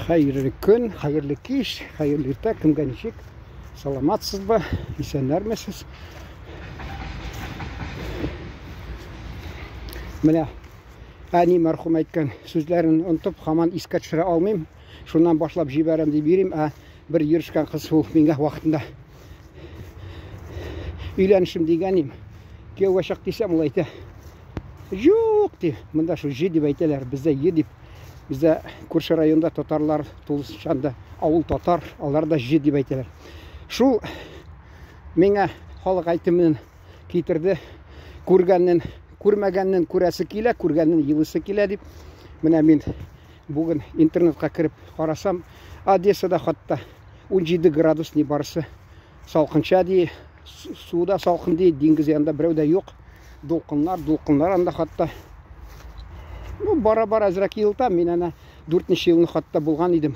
Хәерле көн, хәерле кич, хәерле иртә, кемгә ничек? Саламатсызбы? Исәннәрмесез? Менә әни мәрхүм әйткән сүзләрен онытып, һаман искә төшерә алмыйм. Шуннан башлап җибәрәм дип йөрим, ә бер йөрешкән кыз ул миңа вакытында өйләнешем дигән им. Кияүгә чык дисәм, ул әйтә, Юк, ди. Монда шул җи дип әйтәләр, бездә е дип. Бездә күрше районда татарлар тулысынча да авыл татар, алар да җи дип әйтәләр. Шул миңа халык әйтемен китерде. Күргәннен, күрмәгәннен күрәсе килә, күргәннен елысы килә дип. Менә мин бүген интернетка кереп карасам, Одессада хатта 17 градус не барысы салкынча ди, су да салкын ди, диңгез янында берәү дә юк. Дулкыннар, дулкыннар анда хатта. Ну, бара-бара әзрәк елта. Мин әнә 4 елны хатта булган идем.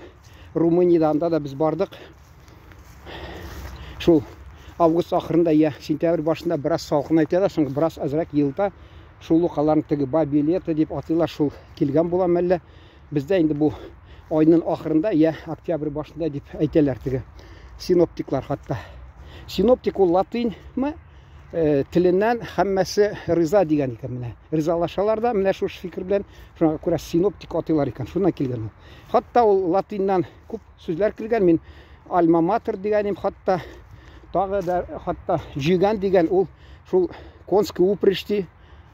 Румыниядә анда да без бардык. Шул август ахырында я сентябрь башында бераз салкынайта да, соң бераз әзрәк елта. Шул ук аларның теге бабье лето дип атыйлар, шул килгән була мәллә. Бездә инде бу айның ахырында я октябрь башында дип әйтәләр теге синоптиклар хатта. Синоптик ул латыньмы? Э, теленнән һәммәсе риза дигән икән менә. Ризалашалар да менә шушы фикер белән, шуңа күрә синоптик атыйлар икән. Шуннан килгән ул. Хатта ул латыннан күп сүзләр килгән. Мин альма-матер дигәнем хатта, тагы да хатта җигән дигән ул шул конский упряжь ди.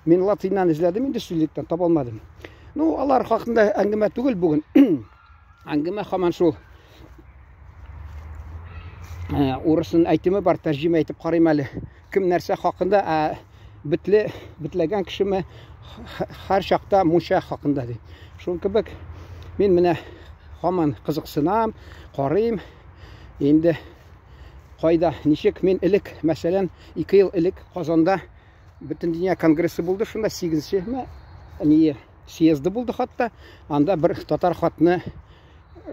Мин латыннан эзләдем инде сүзлектән, таба алмадым. Ну, алар хакында әңгәмә түгел бүген. Әңгәмә һаман шул Э, урысын әйтеме бар, тәрҗемә итеп карыйм әле. Кем нәрсә хакында, ә бетле, бетләгән кешеме һәр чакта мунча хакында ди. Шул кебек мин менә һаман кызыксынам, карыйм. Инде кайда, ничек мин элек, мәсәлән, 2 ел элек Казанда Бөтендөнья конгрессы булды, шунда 8-нче не съезды булды хатта. Анда бер татар хатыны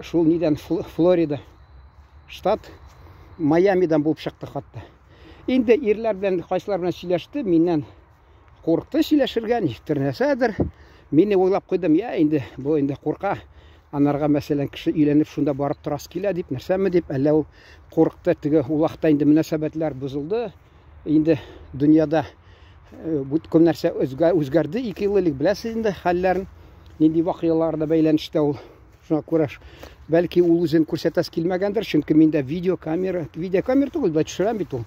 шул нидән Флорида штат Майамидан булып чыкты хатта. Инде ирләр белән кайсылар белән сөйләште, миннән курыкты сөйләшергә, ничектер нәрсәдер. Мине уйлап куйдым, я инде бу инде курка. Анарга мәсәлән кеше өйләнеп шунда барып торасы килә дип, нәрсәме дип, әллә ул курыкты, теге улакта инде мөнәсәбәтләр бозылды. Инде дөньяда э, бу күп нәрсә үзгәрде 2 ел элек беләсез инде хәлләрен, нинди вакыйгаларда бәйләнештә ул. Шуңа күрә бәлки ул үзен күрсәтәсе килмәгәндер, чөнки миндә видеокамера, видеокамера түгел, бәлки төшерәм бит ул.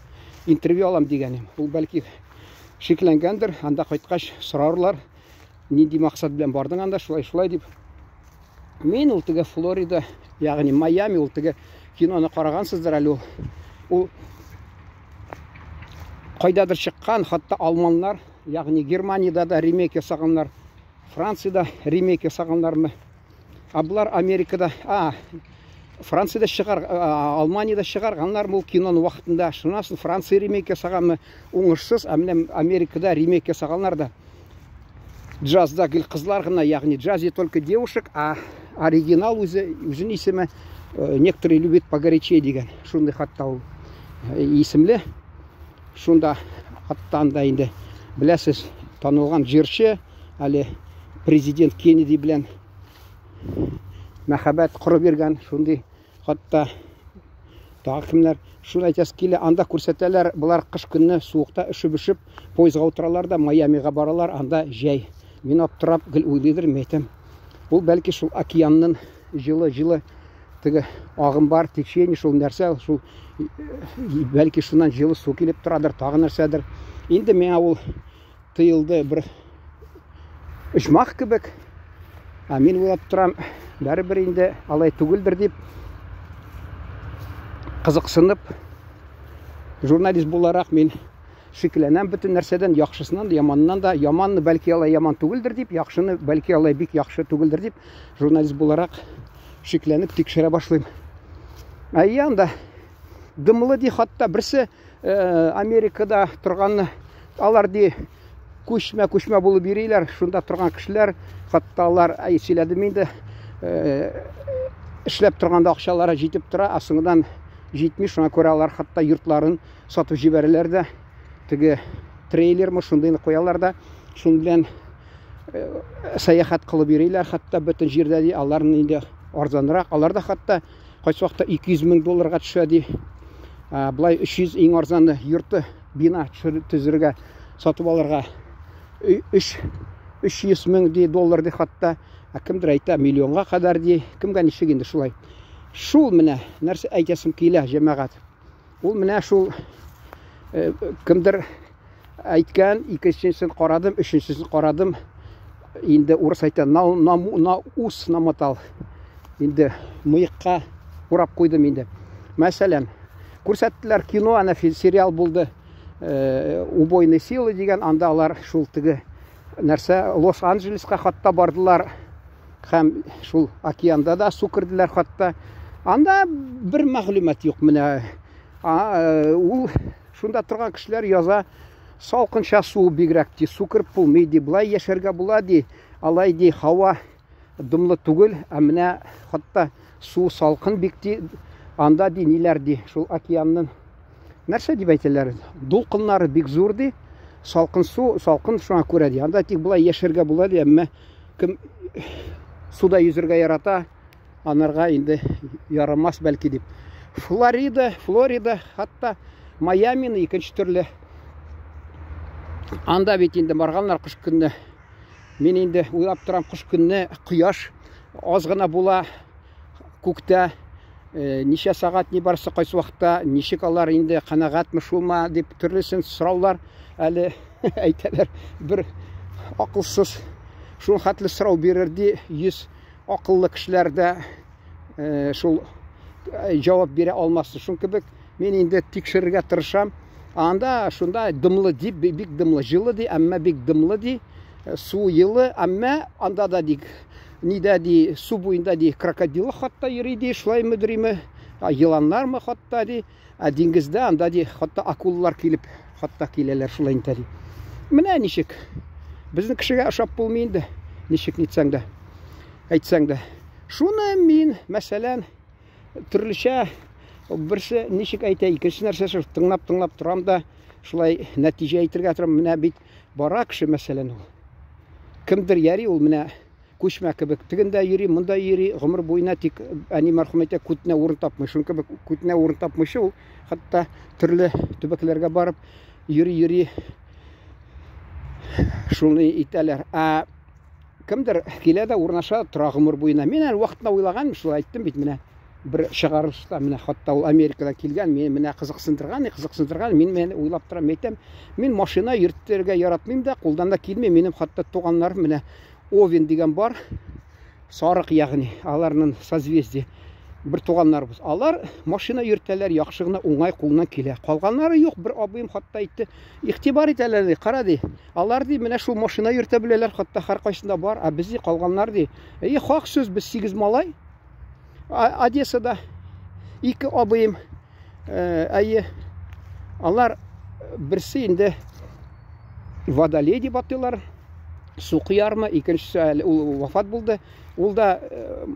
Интервью алам дигәнем. Ул бәлки шикләнгәндер, анда кайткач сорарлар, нинди максат белән бардың анда, шулай-шулай дип. Мин ул теге Флорида, ягъни Майами, ул теге киноны карагансыздыр әле ул. Ул кайдадыр чыккан, хатта алманнар, ягъни Германиядә дә ремейк ясаганнар, Франциядә ремейк ясаганнармы? А болар Америкада, а, Франциядә чыгар, Алманиядә чыгарганнар бу киноны вакытында. Шуннан соң Франция ремейк ясаганмы? Уңышсыз, ә менә Америкада ремейк ясаганнар да. Джазда гел кызлар гына, ягъни джазе только девушек, а оригинал үзе, үзенең исеме э, некоторые любят погорячее дигән. Шундый хатта ул э, исемле. Шунда хатта анда инде беләсез, танылган җырчы, әле президент Кеннеди белән мәхәббәт корып йөргән шундый хатта тагы кемнәр шуны әйтәсе килә анда күрсәтәләр болар кыш көнне суыкта өшеп-өшеп поездга утыралар да Майамига баралар анда җәй мин аптырап гел уйлыйдыр мин әйтәм ул бәлки шул океанның җылы-җылы теге агым бар течение шул нәрсә шул бәлки шуннан җылы су килеп торадыр тагы нәрсәдер инде миңа ул тыелды бер очмак кебек. Ә мин уйлап торам, бәрібір инде алай түгелдер дип кызыксынып, журналист буларак мин шикләнәм бөтен нәрсәдән, яхшысыннан да, яманыннан да. Яманны бәлки алай яман түгелдер дип, яхшыны бәлки алай бик яхшы түгелдер дип, журналист буларак шикләнеп тикшерә башлыйм. Ә янда дымлы ди хатта берсе Э, Америкада торган алар ди күчмә күчмә булып йөриләр шунда торган кешеләр хатта алар әй сөйләдем инде э, эшләп торганда акчалары җитеп тора ә соңыннан җитми шуңа күрә алар хатта йортларын сатып җибәрәләр дә теге трейлермы шундыйны куялар да шуның белән э, сәяхәт кылып йөриләр хатта бөтен җирдә ди аларның инде арзанрак. Аларда хәтта кайсы вакытта 200 мең долларга төшә ди. Былай 300 иң арзаны йорты бина төзергә, сатып алырга 3 300 мең ди доллар ди хәтта. Ә кемдер әйтә миллионга кадәр ди. Кемгә ничек инде шулай. Шул менә нәрсә әйтәсем килә, җәмәгать. Ул менә шул кемдер әйткән, икенчесен карадым, өченчесен карадым. Инде урыс әйтә, на, на, на ус намотал. Инде мыекка урап куйдым инде. Мәсәлән, күрсәттеләр кино, әнә сериал булды. Убойные силы дигән, анда алар шул теге нәрсә Лос-Анджелеска хатта бардылар һәм шул океанда да су керделәр хатта. Анда бер мәгълүмат юк менә. Ул шунда торган кешеләр яза, салкынча су бигрәк ди, су кереп булмый ди, былай яшәргә була ди, алай ди, һава дымлы түгел, ә менә хатта су салкын бик ди, анда ди ниләр ди, шул океанның нәрсә дип әйтәләр, дулкыннары бик зур ди, салкын су, салкын шуңа күрә ди. Анда тик былай яшәргә була ди, әмма кем суда йөзергә ярата, анарга инде ярамас бәлки дип. Флорида, Флорида, хәтта Майамины икенче төрле. Анда бит инде барганнар кыш көнне. Мин инде уйлап торам, кыш көнне кояш аз гына була күктә. Ничә сәгать ни барсы кайсы вакытта, ничек алар инде канәгатьме шулма дип төрлесен сораулар әле әйтәләр. Бер акылсыз шул хәтле сорау бирер ди, 100 акыллы кешеләр дә шул җавап бирә алмас. Шул кебек мин инде тикшерергә тырышам. Анда шунда дымлы дип, бик дымлы, җылы ди, әмма бик дымлы ди, су елы, әмма анда да ди, нидә ди, су буенда ди, крокодилы хатта йөри ди, шулай мөдриме, еланнармы хатта ди, ә диңгездә анда ди, хатта акулалар килеп, хатта киләләр шулай инде ди. Менә ничек. Безнең кешегә ошап булмый инде, ничек нитсәң дә, әйтсәң дә. Шуны мин, мәсәлән, төрлечә берсе ничек әйтә, икенче нәрсә шул тыңлап-тыңлап торам да, шулай нәтиҗә әйтергә торам. Менә бит бара кеше, мәсәлән, ул. Кемдер яри ул менә күчмә кебек. Тегендә йөри, монда йөри, гомер буена тик әни мәрхүм әйтә, күтенә урын тапмый. Шуның кебек күтенә урын тапмыйча ул хәтта төрле төбәкләргә барып йөри-йөри шуны итәләр. Ә кемдер килә дә урнаша тора гомер буена. Мин әле вакытында уйлаганым, шулай әйттем бит менә бер чыгарылышта менә хатта ул Америкадан килгән, мине менә кызыксындырган, кызыксындырган, мин менә уйлап торам, әйтәм, мин машина йөртергә яратмыйм да, кулдан да килми, минем хатта туганнарым менә Овен дигән бар, сарык ягъни, аларның созвездие бер туганнарыбыз. Алар машина йөртәләр, яхшы гына уңай кулыннан килә. Калганнары юк, бер абыем хатта әйтте, игътибар итәләр ди, кара ди. Алар ди, менә шул машина йөртә беләләр, хатта һәркайсында бар, ә без ди калганнар ди. Әйе, хак сүз, без 8 малай. Одессада ике абыем, әйе, алар берсе инде водолей дип атыйлар, су куярмы, икенчесе әле ул вафат булды. Ул да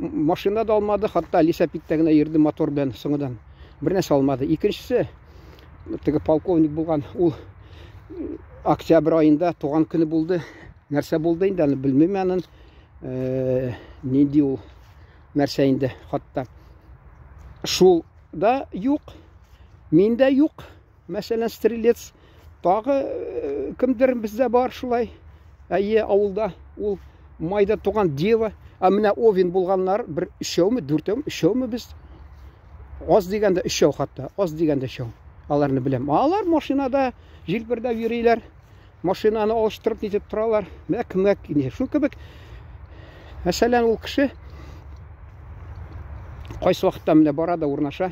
машина да алмады, хатта лесопедта генә йөрде мотор белән соңыдан. Бер нәрсә алмады. Икенчесе теге полковник булган, ул октябрь айында туган көне булды. Нәрсә булды инде, аны белмим аның. Нинди ул нәрсә инде, хатта. Шул да юк, мин дә юк. Мәсәлән, стрелец тагы кемдер бездә бар шулай. Әйе, авылда ул майда туган дева. Ә менә овен булганнар бер өчәүме, дүртәүме, өчәүме без? Аз дигәндә өчәү хатта, аз дигәндә өчәү. Аларны беләм. Алар машинада җилпердәп йөриләр. Машинаны алыштырып нитеп торалар. Менә кемгә ни. Шул кебек. Мәсәлән, ул кеше кайсы вакытта менә бара да урнаша.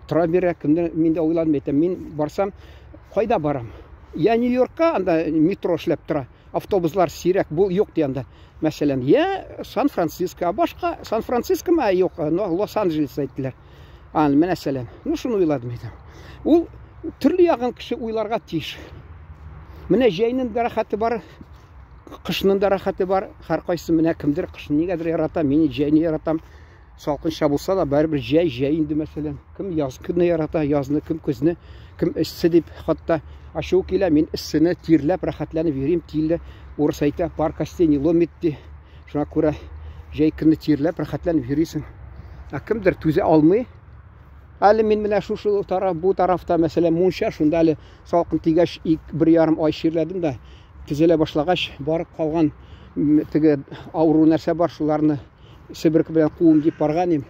Тора бирә, кемдер мин дә уйладым, әйтәм, мин барсам, кайда барам? Я Нью-Йоркка, анда метро эшләп тора, автобуслар сирәк, бу юк ди анда. Мәсәлән, я Сан-Франциско, а башка Сан-Франциско ма юк, но Лос-Анджелес әйттеләр. Ан, менә сәлам. Ну, шуны уйладым әйтәм. Ул төрле ягын кеше уйларга тиеш. Менә җәйнең дә рәхәте бар, кышның да рәхәте бар. Һәркайсы менә кемдер кышны нигәдер ярата, мин җәйне яратам. Салкынча булса да, барыбер җәй, җәй инде, мәсәлән. Кем яз көне ярата, язны, кем көзне, кем эссе дип, хатта ачуы килә, мин эссене тирләп, рәхәтләнеп йөрим, тиле, урыс әйтә, пар костей не ломит ди. Шуңа күрә Җәй көне тирләп, рәхәтләнеп йөрисең. Ә кемдер түзә алмый. Әле мин менә шушы тараф, бу тарафта, мәсәлән, мунча, шунда әле салкын тигәч, 1,5 ай чирләдем дә, төзәлә башлагач, барып калган теге авыру нәрсә бар, шуларны себерке белән куым дип барган идем.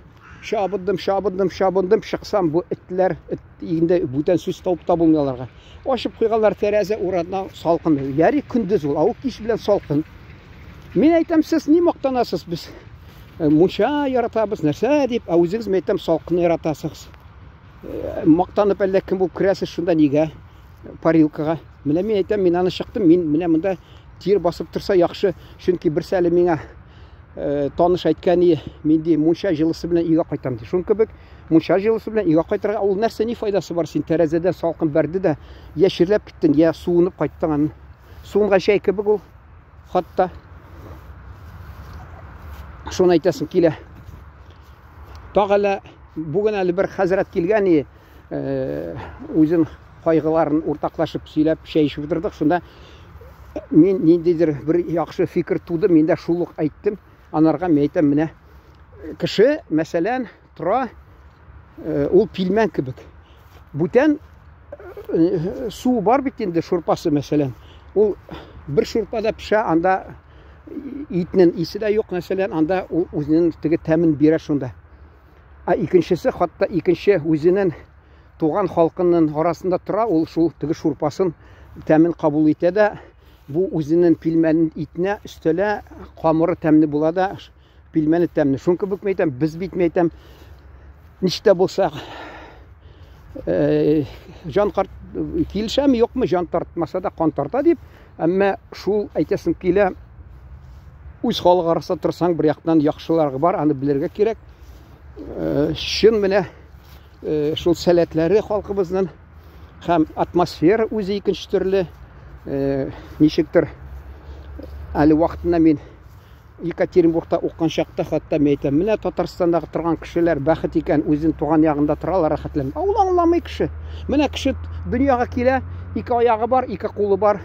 Чабындым, чабындым, чабындым, чыксам, бу этләр, эт инде бүтән сүз табып та булмый аларга. Ачып куйганнар тәрәзә уратна салкын. Яри көндез ул, ә ул кич белән салкын. Мин әйтәм, сез ни мактанасыз, без мунча яратабыз, нәрсә дип, ә үзегез, мин әйтәм, салкын яратасыз. Мактанып әллә кем булып керәсез шунда нигә? Парилкага. Менә мин әйтәм, мин аны чыктым, мин менә монда тир басып торса яхшы, чөнки берсе әле миңа таныш әйткән, мин ди мунча җылысы белән өйгә кайтам ди. Шуның кебек мунча җылысы белән өйгә кайтырга ул нәрсә, ни файдасы бар? Син тәрәзәдән салкын бәрде дә, я чирләп киттең, я суынып кайттың аны. Суынган чәй кебек ул хатта. Шуны әйтәсем килә. Тагы әле бүген әле бер хәзрәт килгән и, үзен кайгыларын уртаклашып сөйләп чәй эчеп утырдык. Шунда мин ниндидер бер яхшы фикер туды, мин дә шул ук әйттем. Анарга мин әйтәм, менә кеше, мәсәлән, тора, ул пилмән кебек. Бүтән су бар бит инде, шурпасы, мәсәлән. Ул бер шурпада пешә, анда итнең исе дә юк, мәсәлән, анда ул үзенең теге тәмен бирә шунда. Ә икенчесе, хатта икенче үзенең туган халкының арасында тора, ул шул теге шурпасын тәмен кабул итә дә, бу үзенең пилмәнен итенә өстәлә, камыры тәмле була да, пилмәне тәмле. Шуның кебек мин әйтәм, без бит, мин әйтәм, ничек тә булса, җан карт килешәме, юкмы, җан тартмаса да кан тарта дип, әмма шул әйтәсем килә, үз халык арасында торсаң, бер яктан яхшылар бар, аны белергә кирәк. Чын менә шул сәләтләре халкыбызның һәм атмосфера үзе икенче төрле, ничектер әле вакытында мин Екатеринбургта укыган чакта хатта мин әйтәм, менә Татарстандагы торган кешеләр бәхет икән, үзен туган ягында торалар рәхәтләнеп. Ә ул аңламый кеше. Менә кеше дөньяга килә, ике аягы бар, ике кулы бар,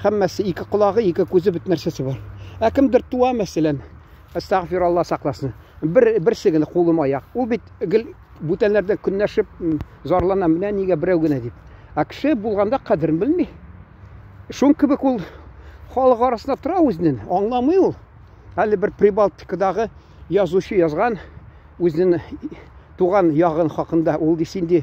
һәммәсе, ике колагы, ике күзе, бөтен нәрсәсе бар. Ә кемдер туа, мәсәлән, әстәгъфирулла сакласын, бер берсе генә кулым аяк. Ул бит гел бүтәннәрдән көнләшеп зарлана, менә нигә берәү генә дип. Ә кеше булганда кадерен белми. Шун кебек ул халык арасында тора үзенең, аңламый ул. Әле бер Прибалтикадагы язучы язган үзенең туган ягын хакында, ул ди син ди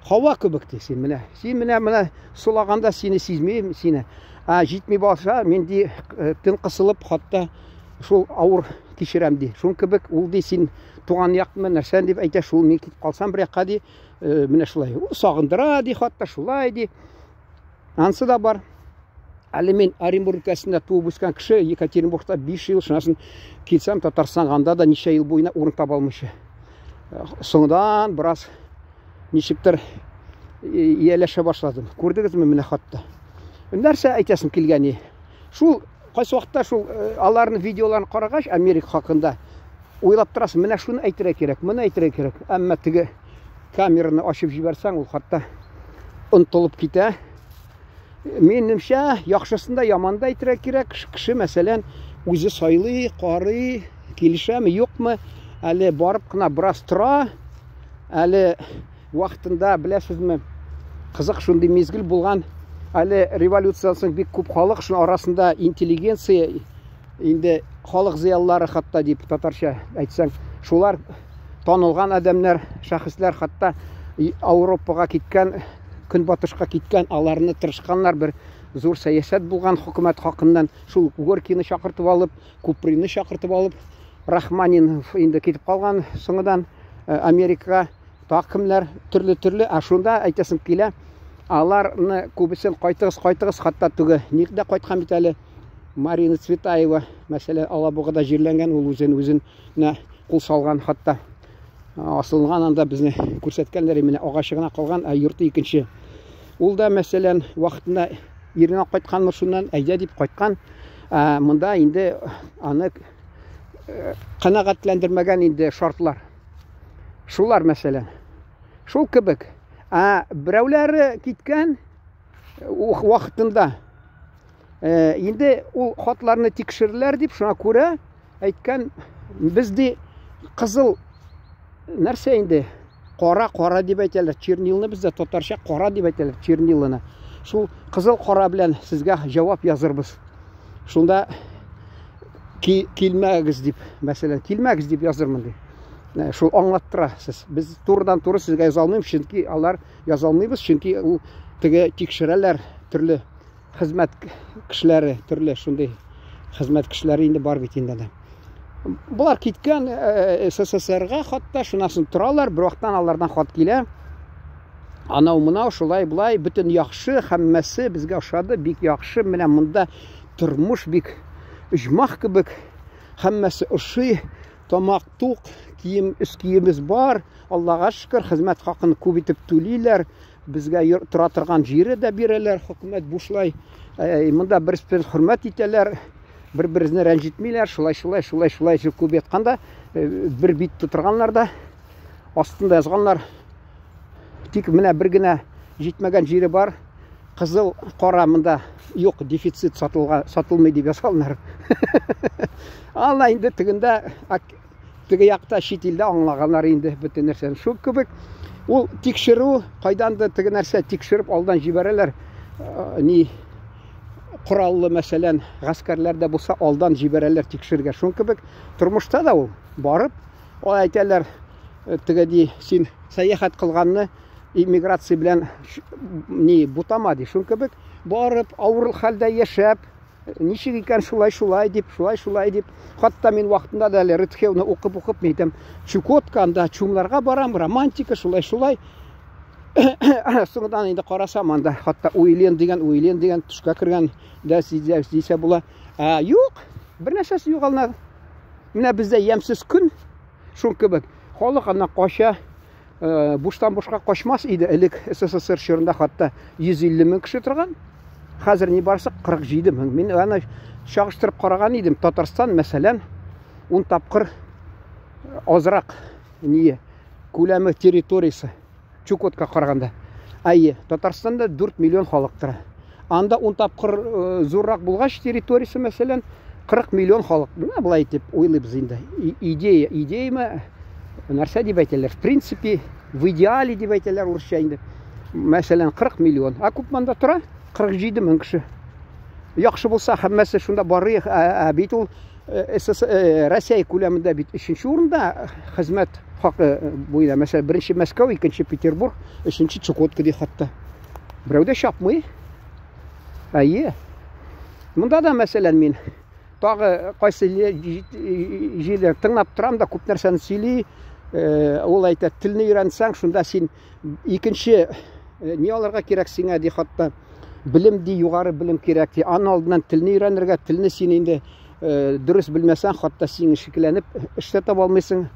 һава кебек ди син менә. Син менә менә сулаганда сине сизмим сине. Ә җитми баса, мин ди тын кысылып хатта шул авыр кичерәм ди. Шун кебек ул ди син туган якмы нәрсә дип әйтә, шул мин китеп калсам бер якка ди, менә шулай. Ул сагындыра ди, хатта шулай ди. Ансы да бар. Әле мин Оренбург өлкәсендә туып үскән кеше, Екатеринбургта 5 ел, шуннан соң килсәм Татарстанга, анда да ничә ел буена урын таба алмыйча. Соңдан бераз ничектер ияләшә башладым. Күрдегезме менә хатта? Нәрсә әйтәсем килгән? Шул кайсы вакытта шул аларның видеоларын карагач, Америка хакында уйлап торасың, менә шуны әйтергә кирәк, моны әйтергә кирәк. Әмма теге камераны ачып җибәрсәң, ул хатта онытылып китә. Минемчә, яхшысын да, яман да әйтергә кирәк. Кеше, мәсәлән, үзе сайлый, карый, килешәме, юкмы, әле барып кына бераз тора, әле вакытында, беләсезме, кызык шундый мизгел булган, әле революциядән соң бик күп халык, шуның арасында интеллигенция, инде халык зыялылары хатта дип татарча әйтсәң, шулар танылган адәмнәр, шәхесләр хатта Ауропага киткән, Көнбатышка киткән, аларны тырышканнар, бер зур сәясәт булган хөкүмәт хакыннан, шул Горькийны чакыртып алып, Купринны чакыртып алып, Рахманинов инде китеп калган соңыдан Америкага, тагы кемнәр, төрле-төрле, ә шунда әйтәсем килә, аларны күбесен кайтыгыз, кайтыгыз, хатта түге, нигә кайткан бит әле Марина Цветаева, мәсәлән, Алабугада җирләнгән, ул үзен үзенә кул салган, хатта асылынган, анда безне күрсәткәннәр, менә агачы гына калган, ә йорты икенче. Ул да, мәсәлән, вакытында иренә кайтканмы шуннан, әйдә дип кайткан. Ә монда инде аны канәгатьләндермәгән инде шартлар. Шулар, мәсәлән. Шул кебек. Ә берәүләре киткән вакытында. Инде ул хатларны тикшерделәр дип, шуңа күрә әйткән, Без ди кызыл нәрсә инде? Кара, кара дип әйтәләр. Чернилны бездә татарча кара дип әйтәләр, черниланы. Шул кызыл кара белән сезгә җавап язырбыз. Шунда килмәгез дип, мәсәлән, килмәгез дип язырмын ди. Шул аңлаттыра сез. Без турыдан туры сезгә яза алмыйм, чөнки алар яза алмыйбыз, чөнки ул теге тикшерәләр төрле хезмәт кешеләре, төрле шундый хезмәт кешеләре инде бар бит инде. Болар киткән э, э, СССРга хатта, шуннан соң торалар, бер вакыттан алардан хат килә. Анау мынау шулай болай бөтен яхшы, һәммәсе безгә ошады, бик яхшы. Менә монда тормыш бик оҗмах кебек, һәммәсе ошый, тамак тук, кием, өс киемебез бар. Аллага шөкер, хезмәт хакын күп итеп түлиләр. Безгә тора торган җире дә бирәләр, хөкүмәт бушлай. Э, монда бер-берсен хөрмәт итәләр, бер-берсен рәнҗетмиләр, шулай, шулай, шулай, шулай күп ятканда э, бер бит тутырганнар да, астында язганнар. Тик менә бер генә җитмәгән җире бар. Кызыл, кара монда юк, дефицит сатылга, сатылмый дип язганнар. Алла инде тегендә теге якта чит илдә аңлаганнар инде бөтен нәрсәне. Шул кебек ул тикшерү кайдандыр теге нәрсә тикшереп алдан җибәрәләр. Э, ни кораллы мәсәлән, гаскәрләр дә булса алдан җибәрәләр тикшерергә. Шул кебек тормышта да ул барып, ул әйтәләр, э, теге ди, син сәяхәт кылганны иммиграция белән ни бутама ди. Шул кебек барып авыр хәлдә яшәп, ничек икән шулай шулай дип, шулай шулай дип. Хатта мин вакытында да әле Редхевны укып укып мин әйтәм, Чукотка анда чумларга барам, романтика шулай шулай. Соңыннан инде карасам анда хатта Уйлен дигән, Уйлен дигән төшкә кергән дә дисә була. Ә, юк, бер нәрсәсе юк алар. Менә бездә ямьсез көн шул кебек. Халык аннан кача. Э, буштан бушка качмас иде. Элек СССР чорында хатта 150 мең кеше торган. Хәзер ни барса 47 мең. Мин аны чагыштырып караган идем. Татарстан, мәсәлән, 10 тапкыр азрак ние күләме территориясе Чукотка караганда. Әйе, Татарстанда 4 миллион халык тора. Анда 10 тапкыр э, зуррак булгач территориясе, мәсәлән, 40 миллион халык. Менә болай итеп уйлыйбыз инде. Идея, идеяме нәрсә дип әйтәләр? В принципе, в идеале дип әйтәләр урысча инде. Мәсәлән, 40 миллион. Ә күп монда тора? 47 мең кеше. Яхшы булса, һәммәсе шунда барыйк. Ә, ә бит ул э, э, Россия күләмендә бит өченче урында хезмәт хакы буенча. Мәсәлән, беренче Мәскәү, икенче Петербург, өченче Чукотка ди хатта. Берәү дә чапмый. Әйе. Монда да, мәсәлән, мин тагы кайсы җирдә тыңлап торам да күп нәрсәне сөйли. Э, ул әйтә, телне өйрәнсәң, шунда син икенче э, ни алырга кирәк сиңа ди хатта. Белем ди, югары белем кирәк ди. Аның алдыннан телне өйрәнергә, телне син инде э, дөрес белмәсәң, хатта син шикләнеп эш тә таба алмыйсың.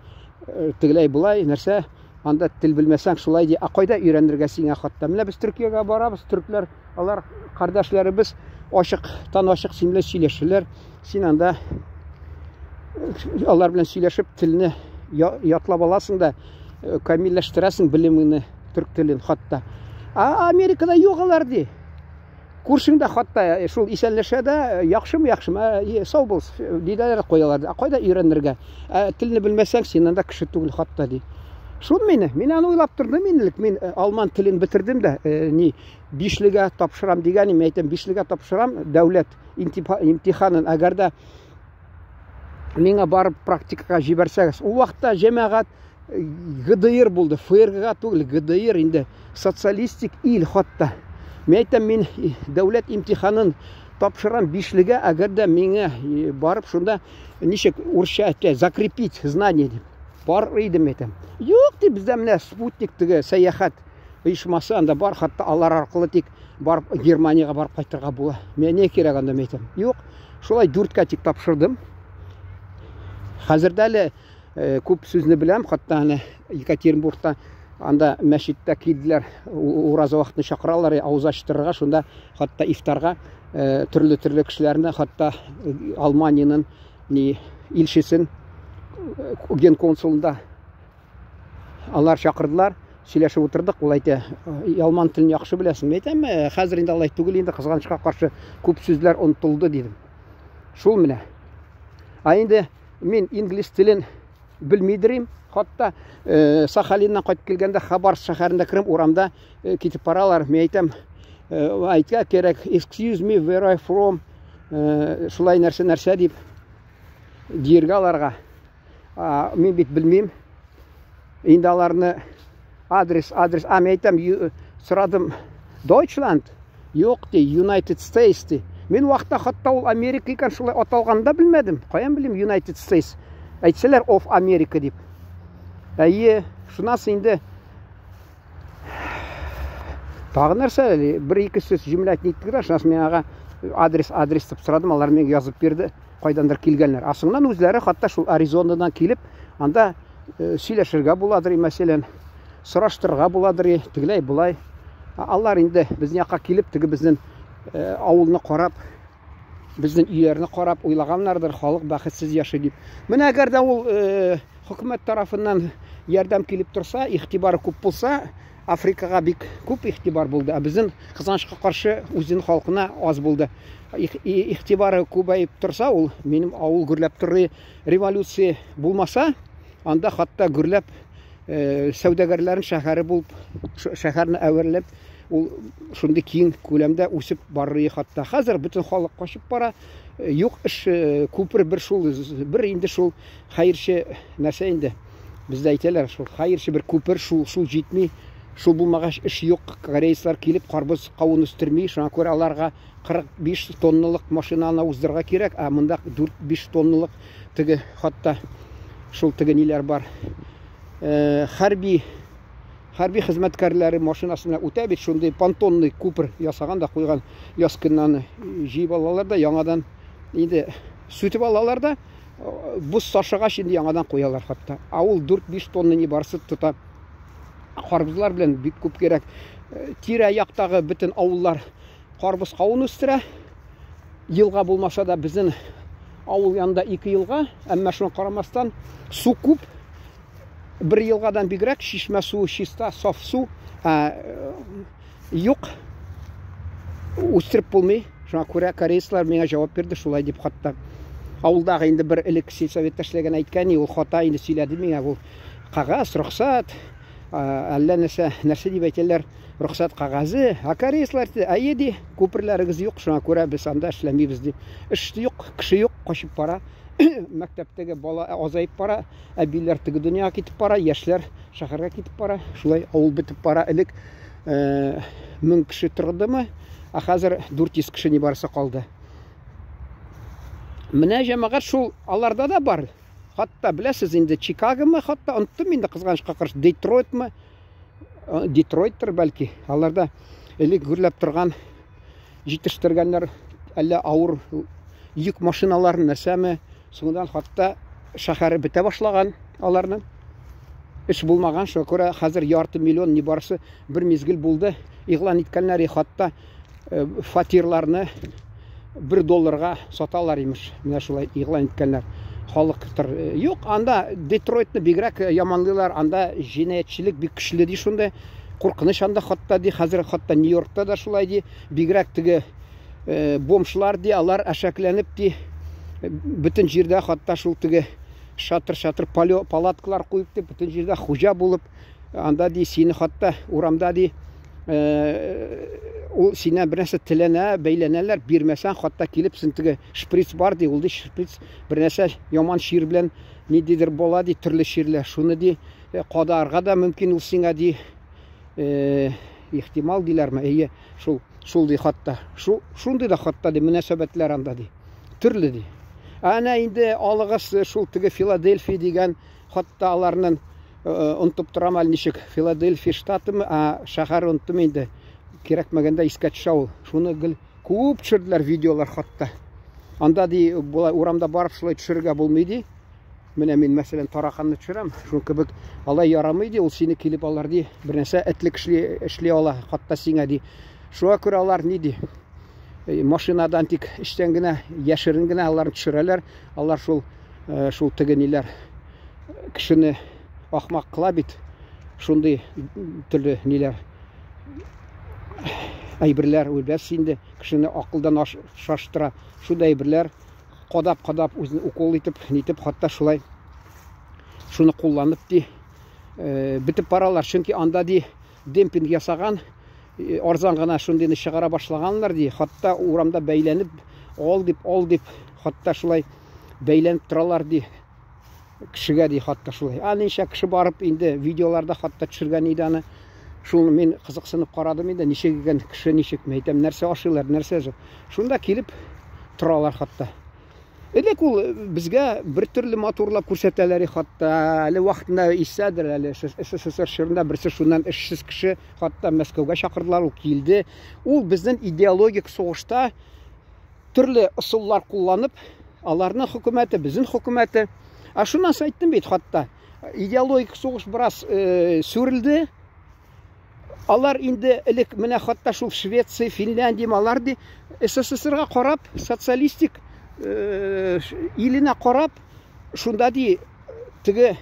Тегеләй болай нәрсә Анда тел белмәсәң шулай ди. Ә кайда өйрәнергә сиңа хатта? Менә без Төркиягә барабыз, төркләр, алар кардәшләребез ачыктан ачык син белән сөйләшәләр. Син анда э, алар белән сөйләшеп телне ятлап аласың да э, камилләштерәсең белемеңне, төрк телен хатта. Ә Америкада юк алар ди. Күршең дә хатта э, шул исәнләшә дә, э, яхшымы, яхшымы, ә, сау бул, диләр куялар. Ә кайда өйрәнергә? Ә, телне белмәсәң, син анда кеше түгел хатта ди. Шул мине, мин аны уйлап тордым инде элек. Мин э, алман телен бетердем дә, ни, бишлегә тапшырам дигән идем, әйтәм, бишлегә тапшырам дәүләт имтиханын. Әгәр дә миңа барып практикага җибәрсәгез, ул вакытта җәмәгать ГДР булды, ФРГ түгел, ГДР инде социалистик ил хатта. Мин әйтәм, мин дәүләт имтиханын тапшырам бишлегә, әгәр дә миңа барып шунда ничек урысча әйтә, закрепить знание дип. Бар идем әйтәм. Юк ди, бездә менә спутник теге сәяхәт оешмасы анда бар, хатта алар аркылы тик барып Германиягә барып кайтырга була. Миңа не кирәк анда, мин әйтәм. Юк, шулай дүрткә тик тапшырдым. Хәзер дә әле Э, күп сүзне беләм, хатта әнә Екатеринбургта анда мәчеттә килделәр, ураза вакытында чакыралар, авыз ачтырырга, шунда хатта ифтарга э, төрле-төрле кешеләрне, хатта э, Алманиянең ни илчесен, генконсулында алар чакырдылар, сөйләшеп утырдык, ул әйтә, алман телен яхшы беләсең. Мин әйтәм, хәзер инде алай түгел инде, кызганычка каршы күп сүзләр онытылды дидем. Шул менә. Ә инде Мин инглиз телен белмидерим. Хатта Сахалиннан кайтып килгәндә Хабаровск шәһәрендә кереп урамда китеп баралар. Мин әйтәм, әйтергә кирәк, excuse me, where I from? Шулай нәрсә нәрсә дип диергә аларга. Мин бит белмим. Инде аларны адрес, адрес, а мин әйтәм, сорадым, Deutschland? Юк ди, United States ди. Мин вакытта хатта ул Америка икән, шулай аталганын да белмәдем. Каян белим United States? Әйтсәләр of America дип. Әйе, шуннан соң инде тагы нәрсә әле, бер-ике сүз җөмлә әйтеп тә, шуннан соң мин ага адрес, адрес дип сорадым, алар миңа язып бирде, кайдандыр килгәннәр. Ә соңыннан үзләре хатта шул Аризонадан килеп, анда сөйләшергә буладыр, мәсәлән, сораштырырга буладыр, тегеләй болай. Алар инде безнең якка килеп, теге безнең авылны карап, безнең өйләрне карап уйлаганнардыр, халык бәхетсез яши дип. Менә әгәр дә ул хөкүмәт тарафыннан ярдәм килеп торса, игътибары күп булса, Африкага бик күп игътибар булды. Ә безнең кызганычка каршы үзенең халкына аз булды. Игътибары күбәеп торса, ул минем авыл гөрләп торыр. Революция булмаса, анда хатта гөрләп сәүдәгәрләрнең шәһәре булып, шәһәрне әверелеп, ул шундый киң күләмдә үсеп барыр хатта. Хәзер бөтен халык качып бара. Юк эш, күпер бер шул, бер инде шул хәерче нәрсә инде. Бездә әйтәләр, шул хәерче бер күпер, шул, шул җитми. Шул булмагач эш юк. Корейцлар килеп карбыз кавын үстерми, шуңа күрә аларга 45 тонналык машинаны уздырырга кирәк, ә монда 4-5 тонналык теге хатта шул теге ниләр бар. Хәрби хезмәткәрләре машинасына үтә бит, шундый понтонный күпер ясаган да куйган, яз көнне аны җыеп алалар да яңадан инде сүтеп алалар да боз ташыгач инде яңадан куялар хатта. Ә ул 4-5 тонна ни барсы тота. Карбызлар белән бик күп кирәк. Тирә яктагы бөтен авыллар карбыз кавын үстерә. Елга булмаса да безнең авыл янында 2 елга, әмма шуңа карамастан су күп. Бер елгадан бигрәк чишмә суы чиста, саф су. Юк. Үстереп булмый. Шуңа күрә корейцлар миңа җавап бирде шулай дип хатта. Авылдагы инде бер элек сельсоветта эшләгән әйткән, ул хата инде сөйләде миңа, ул кагаз, рөхсәт, әллә нәрсә, нәрсә дип әйтәләр, рөхсәт кагазе. Ә корейцлар әйтте, әйе ди, күперләрегез юк, шуңа күрә без анда эшләмибез ди. Эш юк, кеше юк, качып бара. Мәктәптәге бала азаеп бара, әбиләр теге дөньяга китеп бара, яшьләр шәһәргә китеп бара. Шулай авыл бетеп бара. Элек 1000 кеше тордымы, ә хәзер 400 кеше ни барысы калды. Менә җәмәгать шул аларда да бар. Хатта беләсез инде Чикагомы, хатта оныттым инде кызганычка каршы, Детройтмы? Детройттыр бәлки. Аларда элек гөрләп торган җитештергәннәр әллә авыр йөк машиналарын нәрсәме, соңыннан хатта шәһәре бетә башлаган аларның. Эш булмаган, шуңа күрә хәзер ярты миллион ни барысы бер мизгел булды. Игълан иткәннәр, хатта фатирларны 1 долларга саталар имеш. Менә шулай игълан иткәннәр. Халык юк, анда Детройтны бигрәк яманлыйлар, анда җинаятьчелек бик көчле ди шунда. Куркыныч анда хатта ди, хәзер хатта Нью-Йоркта да шулай ди. Бигрәк теге бомжлар ди, алар әшәкләнеп ди. Бөтен җирдә хатта шул теге шатыр-шатыр палаткалар куеп ди, бөтен җирдә хуҗа булып, анда ди сине хатта урамда ди ул синнән бер нәрсә теләнә, бәйләнәләр, бирмәсәң, хатта килеп син теге шприц бар ди, ул ди шприц бер нәрсә яман чир белән ниндидер була ди, төрле чирләр. Шуны ди кадарга да мөмкин ул сиңа ди. Ихтимал диләрме? Әйе, шул, шул ди хатта. Шу, шундый да хатта ди мөнәсәбәтләр анда ди. Төрле ди. Әнә инде алыгыз шул теге Филадельфия дигән хатта аларның онытып торам әле ничек Филадельфия штатымы, ә шәһәр оныттым инде. Кирәкмәгәндә искә төшә ул. Шуны гел күп төшерделәр видеолар хатта. Анда ди болай урамда барып шулай төшерергә булмый ди. Менә мин мәсәлән тараканны төшерәм, шул кебек алай ярамый ди, ул сине килеп алар ди, бер нәрсә этлек эшли ала, хатта сиңа ди. Шуңа күрә алар ни ди? Машинадан тик эчтән генә, яшерен генә аларны төшерәләр. Алар шул шул теге ниләр кешене ахмак кыла бит. Шундый төрле ниләр әйберләр үлбәс инде кешене акылдан шаштыра. Шундый әйберләр. кадап-кадап үзен укол итеп, нитеп, хатта шулай шуны кулланып ди, бетеп баралар. Чөнки анда ди демпинг ясаган, арзан гына шундыйны чыгара башлаганнар ди, хатта урамда бәйләнеп, ал дип, ал дип, хатта шулай бәйләнеп торалар ди. Кешегә ди хатта шулай. А ничә кеше барып инде видеоларда хатта төшергән иде аны. Шуны мин кызыксынып карадым инде, ничек икән кеше ничек, әйтәм, нәрсә ашыйлар, нәрсә юк. Шунда килеп торалар хатта. Элек ул безгә бер төрле матурлап күрсәтәләр хатта. Әле вакытында исәдер, әле СССР чорында берсе шуннан эшсез кеше хатта Мәскәүгә чакырдылар, ул килде. Ул безнең идеологик сугышта төрле ысуллар кулланып, аларның хөкүмәте, безнең хөкүмәте. Ә шуннан соң әйттем бит хатта, идеологик сугыш бераз сүрелде. Алар инде элек менә хатта шул Швеция, Финляндия, алар ди СССРга карап, социалистик иленә карап, шунда ди теге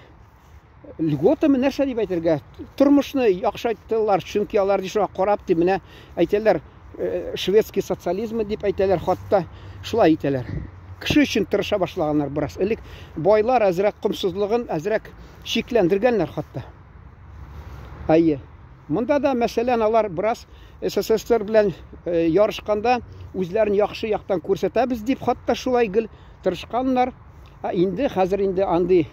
льготамы нәрсә дип әйтергә, тормышны яхшайттылар, чөнки алар ди шуңа карап ди менә әйтәләр, шведский социализм дип әйтәләр, хатта шулай әйтәләр. Кеше өчен тырыша башлаганнар бераз. Элек байлар әзрәк комсызлыгын әзрәк чикләндергәннәр хатта. Әйе. Монда да, мәсәлән, алар бераз СССР белән ярышканда үзләрен яхшы яктан күрсәтәбез дип хатта шулай гел тырышканнар. Ә инде хәзер инде андый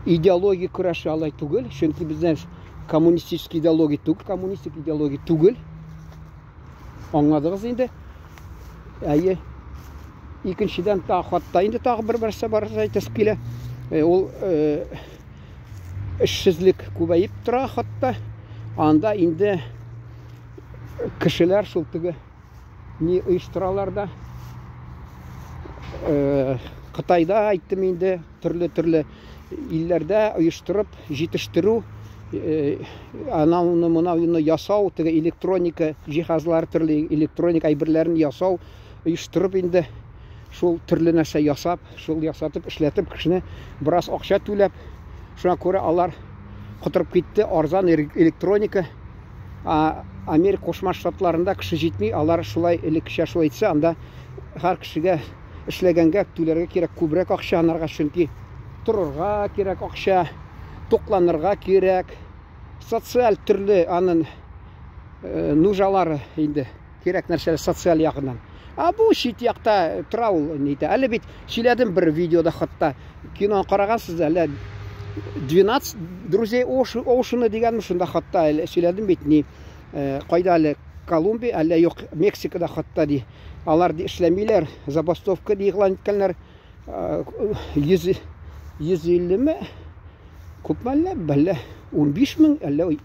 идеология көрәше алай түгел, чөнки бездә коммунистический идеология түгел, коммунистик идеология түгел. Аңладыгыз инде. Әйе. Икенчедән тагы хатта инде тагы бер нәрсә бар әйтәсе килә. Ул эшсезлек күбәеп тора хатта. Анда инде кешеләр шул теге ни оештыралар да. Кытайда әйттем инде, төрле-төрле илләрдә оештырып җитештерү, анауны, монауны ясау, теге электроника җиһазлары, төрле электроник әйберләрен ясау, оештырып инде шул төрле нәрсә ясап, шул ясатып, эшләтеп, кешене бераз акча түләп, шуңа күрә алар котырып китте, арзан электроника. Америка Кушма Штатларында кеше җитми, алар шулай элеккечә шулай итсә, анда һәр кешегә эшләгәнгә түләргә кирәк күбрәк акча анарга, чөнки торырга кирәк акча, тукланырга кирәк, социаль төрле анын нужалары инде кирәк нәрсәләр социаль ягыннан. А бу чит якта тора ул нитә. Әле бит сөйләдем бер видеода хатта. Кино карагансыз әле 12 друзей Оушена дигәнме шунда хатта әле сөйләдем бит ни кайда әле Колумбия, әллә юк Мексикада хатта ди. Алар ди эшләмиләр, забастовка ди игълан иткәннәр. 150-ме? Күпме әллә? Бәллә 15 мең, әллә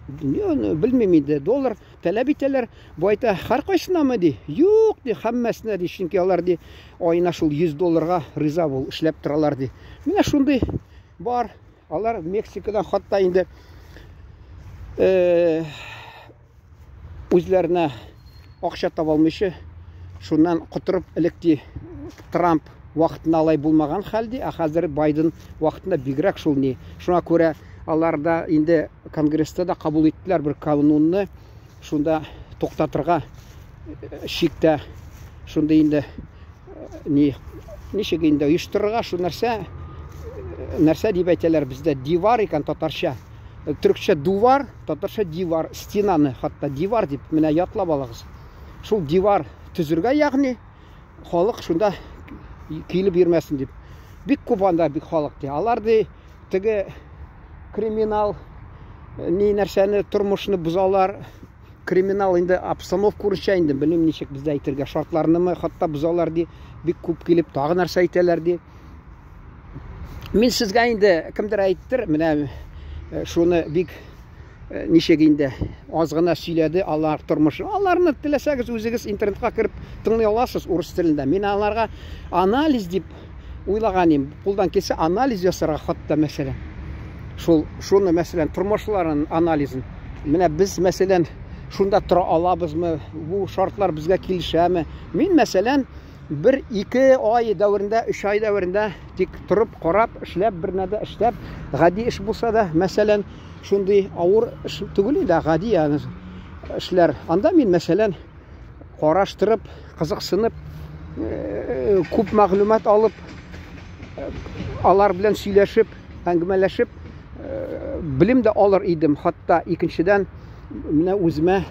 белмим инде, доллар таләп итәләр. Бу әйтә, һәр кайсынамы ди? Юк ди, һәммәсенә ди, чөнки алар ди аена шул 100 долларга риза бул, эшләп торалар ди. Менә шундый бар. Алар Мексикадан хатта инде үзләренә акча таба алмыйча, шуннан котырып элек ди Трамп вакытында алай булмаган хәл ди, ә хәзер Байден вакытында бигрәк шул ни. Шуңа күрә алар да инде Конгресста да кабул иттеләр бер канунны, шунда туктатырга чиктә шундый инде ни ничек инде оештырырга шул нәрсә нәрсә дип әйтәләр бездә дивар икән татарча. Төркчә дувар, татарча дивар, стенаны хатта дивар дип менә ятлап алыгыз. Шул дивар төзергә, ягъни халык шунда килеп йөрмәсен дип. Бик күп анда бик халык ди. Алар ди теге криминал ни нәрсәне тормышны бозалар. Криминал инде обстановка урысча инде белмим ничек бездә әйтергә, шартларнымы хатта бозалар ди. Бик күп килеп тагы нәрсә әйтәләр ди. Мин сезгә инде кемдер әйттер, менә шуны бик ничек инде аз гына сөйләде алар тормышы. Аларны теләсәгез үзегез интернетка кереп тыңлый аласыз урыс телендә. Мин аларга анализ дип уйлаган идем. Кулдан килсә анализ ясарга хатта мәсәлән. Шул шуны мәсәлән тормышларын анализын. Менә без мәсәлән шунда тора алабызмы? Бу шартлар безгә килешәме? Мин мәсәлән бер-ике ай дәверендә, 3 ай дәверендә тик торып, карап, эшләп, бер нәрдә эшләп, гади эш булса да, мәсәлән, шундый авыр эш түгел инде, гади ягъни эшләр. Анда мин, мәсәлән, караштырып, кызыксынып, күп мәгълүмат алып, алар белән сөйләшеп, әңгәмәләшеп, белем дә алыр идем. Хатта икенчедән, менә үземә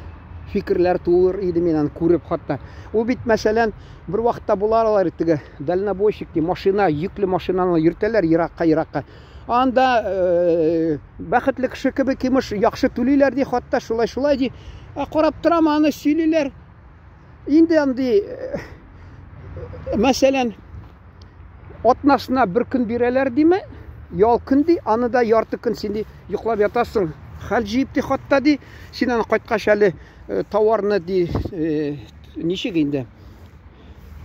фикерләр туыр иде мин аны күреп хатта. Ул бит, мәсәлән, бер вакытта булар алар теге дальнобойщик ди, машина, йөкле машинаны йөртәләр еракка-еракка. Анда бәхетле кеше кебек имеш, яхшы түлиләр ди, хатта шулай-шулай ди. Ә карап торам, аны сөйлиләр. Инде андый, мәсәлән, атнасына бер көн бирәләр диме? Ял көн ди, аны да ярты көн син ди йоклап ятасың. Хәл җыеп ди хатта ди, син аны кайткач әле товарны ди, ничек инде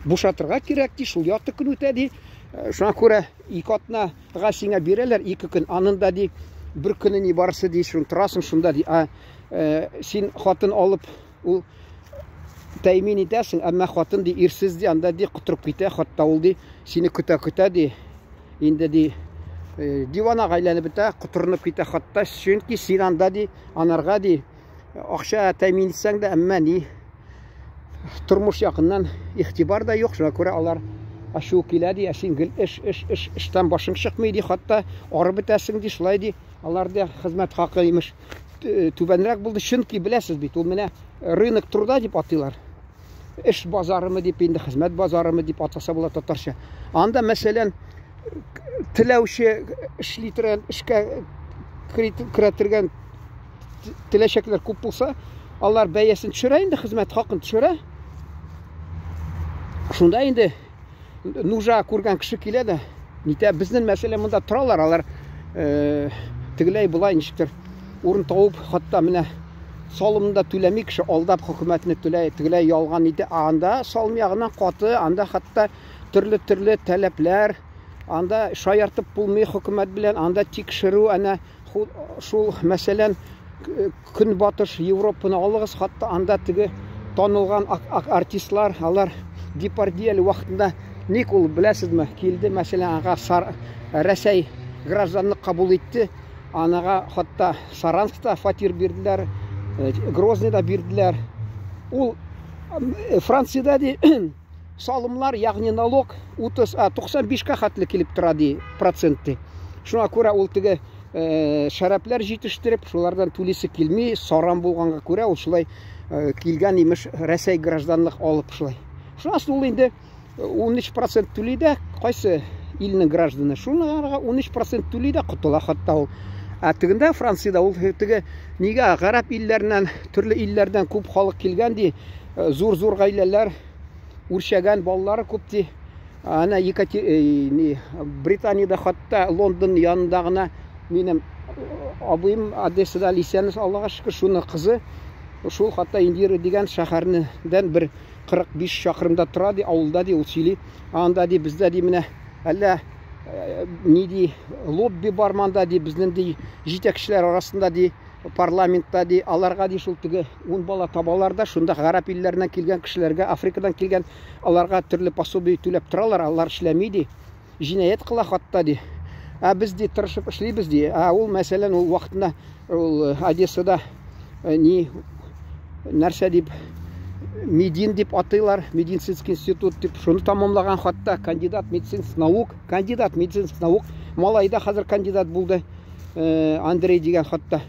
бушатырга кирәк ди, шул ярты көн үтә ди. Шуңа күрә ике атнага сиңа бирәләр ике көн, анын да ди бер көне ни барысы ди, шун торасың шунда ди. А син хатын алып ул тәэмин итәсең, әмма хатын ди ирсез ди, анда ди котырып китә, хатта ул ди сине көтә-көтә ди, инде ди диванага әйләнеп бетә, котырынып китә хатта, чөнки син анда ди анарга ди акча тәэмин итсәң дә, әмма ни тормыш якыннан игътибар да юк, шуңа күрә алар ачуы килә ди, ә син гел эш, эш, эш, эштән башың чыкмый ди, хатта арып бетәсең ди, шулай ди. Алар да хезмәт хакы имеш түбәнрәк булды, чөнки беләсез бит, ул менә рынок труда дип атыйлар. Эш базарымы дип инде, хезмәт базарымы дип атаса була татарча. Анда, мәсәлән, теләүче эшли торган, эшкә керә торган теләчәкләр күп булса, алар бәясен төшерә инде, хезмәт хакын төшерә. Шунда инде нужа күргән кеше килә дә, нитә, безнең мәсәлән монда торалар, алар тегеләй болай ничектер урын табып, хатта менә салымны да түләми кеше, алдап хөкүмәтне түләй, тегеләй ялган итә. Анда салым ягыннан каты, анда хатта төрле-төрле таләпләр, анда шаяртып булмый хөкүмәт белән, анда тикшерү, әнә шул, мәсәлән, Көнбатыш Европаны алыгыз, хатта анда теге танылган артистлар, алар Депардье вакытында ник ул, беләсезме, килде, мәсәлән, аңа Рәсәй гражданлык кабул итте, анага хатта Саранскта фатир бирделәр, Грозныйда бирделәр. Ул Франциядә ди салымлар, ягъни налог 30, 95-ка хәтле килеп тора ди процент ди. Шуңа күрә ул теге шәрәпләр җитештереп, шулардан түлисе килми, саран булганга күрә ул шулай килгән имеш Рәсәй гражданлык алып шулай. Шуннан соң ул инде 13% түли дә, кайсы илнең гражданы, шунарга 13% түли дә котыла хатта ул. Ә тегендә Франциядә ул теге нигә гарәп илләреннән, төрле илләрдән күп халык килгән ди, зур-зур гаиләләр үрчәгән, балалары күп ди. Ана Британиядә хатта Лондон янында гына минем абыем Одессада Лисянов, Аллага шөкер, шуны кызы шул хатта Индира дигән шәһәрдән бер 45 чакрымда тора ди, авылда ди, ул сөйли. Анда ди, бездә ди менә әллә ни ди, лобби бар монда ди, безнең ди җитәкчеләр арасында ди, парламентта ди, аларга ди шул теге 10 бала табалар да, шунда гарәп илләреннән килгән кешеләргә, Африкадан килгән аларга төрле пособие түләп торалар, алар эшләми ди, җинаять кыла хатта ди. Ә без ди тырышып эшлибез ди. Ә ул, мәсәлән, ул вакытында ул Одессада ни нәрсә дип Медин дип атыйлар, медицинский институт дип, шуны тамамлаган хатта кандидат медицинских наук, кандидат медицинских наук, малай да хәзер кандидат булды, Андрей дигән хатта.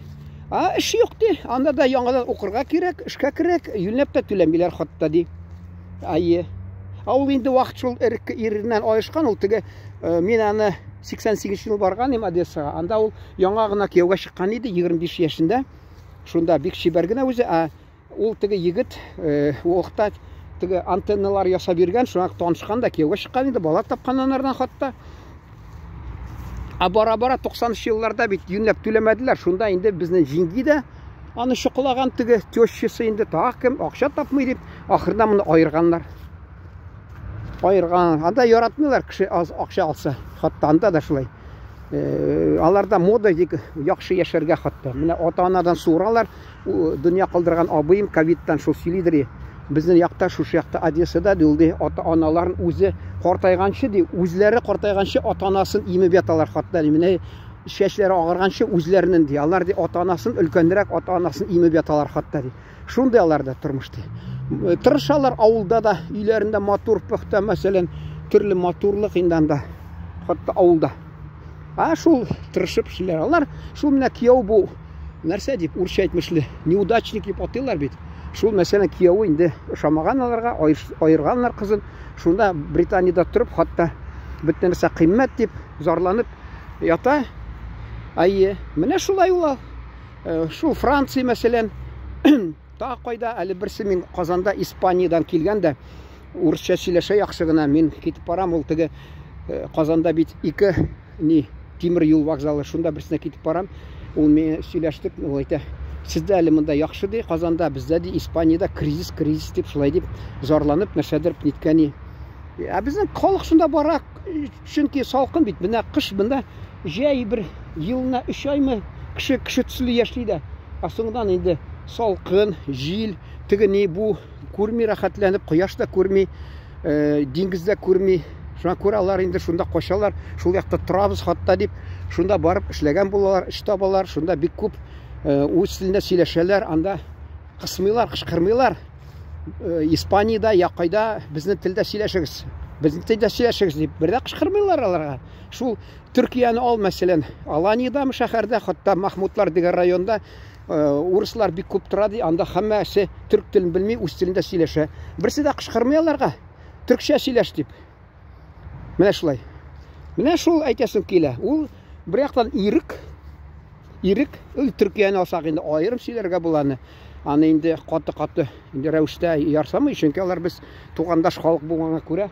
А эш юк ди, анда да яңадан укырга кирәк, эшкә кирәк, юньләп тә түләмиләр хатта ди. Әйе. Ә ул инде вакыт шул иреннән аешкан, ул теге мин аны 88 ел барган идем Одессага. Анда ул яңа гына кияүгә чыккан иде, 25 яшендә. Шунда бик чибәр генә үзе, ә ул теге егет вакытта теге антенналар ясап йөргән, шуңа танышкан да кияүгә чыккан инде, бала тапкан анардан хатта. Ә бара-бара 90 елларда бит юньләп түләмәделәр. Шунда инде безнең җиңги дә аны чокылаган теге тещасы инде тагы кем акча тапмый дип, ахырда моны аерганнар. Аерган. Анда яратмыйлар кеше аз акча алса. Хатта анда да шулай. Аларда мода бик яхшы яшәргә хатта. Менә ата-анадан суыралар. Дөнья калдырган абыем ковидтан шул сөйлидер. Безнең якта, шушы якта Одессада ди, ул ди, ата-аналарын үзе картайганчы ди, үзләре картайганчы ата-анасын имеп яталар хатта ди. Менә чәчләре агарганчы үзләренең ди. Алар ди ата-анасын, өлкәнрәк ата-анасын имеп яталар хатта ди. Шундый аларда тормыш ди. Тырышалар авылда да, өйләрендә матур, пөхтә, мәсәлән, төрле матурлык инде анда, хәтта авылда. А шул тырышып эшлиләр. Алар шул менә кияү бу нәрсә дип, урысча әйтмешли, неудачник дип атыйлар бит. Шул мәсәлән кияүе инде ошамаган аларга, аерганнар кызын. Шунда Британиядә торып, хәтта бөтен нәрсә кыйммәт дип зарланып ята. Әйе, менә шулай ул. Шул Франция мәсәлән, тагы кайда, әле берсе мин Казанда Испаниядән килгән дә, урысча сөйләшә яхшы гына, мин китеп барам, ул теге Казанда бит ике ни тимер юл вокзалы, шунда берсенә китеп барам. Ул мин сөйләштек, ул әйтә, сездә әле монда яхшы ди, Казанда, бездә ди, Испаниядә кризис, кризис дип шулай дип зарланып, нәрсәдер ниткән. Ә безнең халык шунда бара, чөнки салкын бит. Менә кыш монда җәй бер елына 3 аймы кеше кеше төсле яши дә. Ә соңыннан инде салкын, җил, теге ни бу күрми рәхәтләнеп, кояш та күрми, диңгез дә күрми. Шуңа күрә алар инде шунда качалар, шул якта торабыз хатта дип, шунда барып эшләгән булалар, эш табалар, шунда бик күп үз телендә сөйләшәләр, анда кысмыйлар, кычкырмыйлар. Испаниядә я кайда безнең телдә сөйләшегез, безнең телдә сөйләшегез дип бер дә кычкырмыйлар аларга. Шул Төркияне ал, мәсәлән, Аланиядәме шәһәрдә, хәтта Махмутлар дигән районда урыслар бик күп тора ди, анда һәммәсе төрк телен белми, үз телендә сөйләшә. Берсе дә кычкырмый аларга, төркчә сөйләш дип. Менә шулай. Менә шул әйтәсем килә. Ул бер яктан ирек, ирек, ул Төркияне алсак инде аерым сөйләргә була аны. Аны инде каты-каты инде рәвештә ярсамый, чөнки алар без тугандаш халык булганга күрә,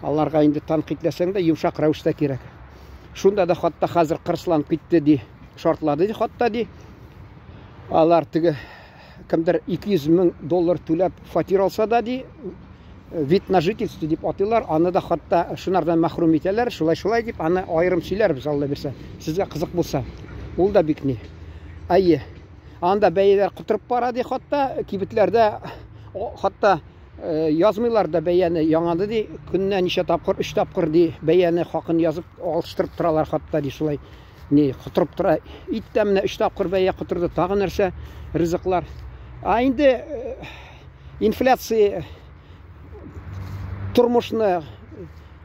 аларга инде тәнкыйтьләсәң дә йомшак рәвештә кирәк. Шунда да хатта хәзер кырысланып китте ди, шартлады ди хатта ди. Алар теге кемдер 200 мең доллар түләп фатир алса да ди, вид на жительство дип атыйлар, аны да хатта шунардан мәхрүм итәләр, шулай-шулай дип, аны аерым сөйләрбез, Алла бирсә. Сезгә кызык булса. Ул да бик ни. Әйе. Анда бәяләр котырып бара ди хатта, кибетләрдә хатта язмыйлар да бәяне яңады ди, көненә ничә тапкыр, 3 тапкыр ди, бәяне хакын язып алыштырып торалар хатта ди, шулай ни котырып тора. Ит тә менә 3 тапкыр бәя котырды, тагы нәрсә ризыклар. А инде инфляция тормышны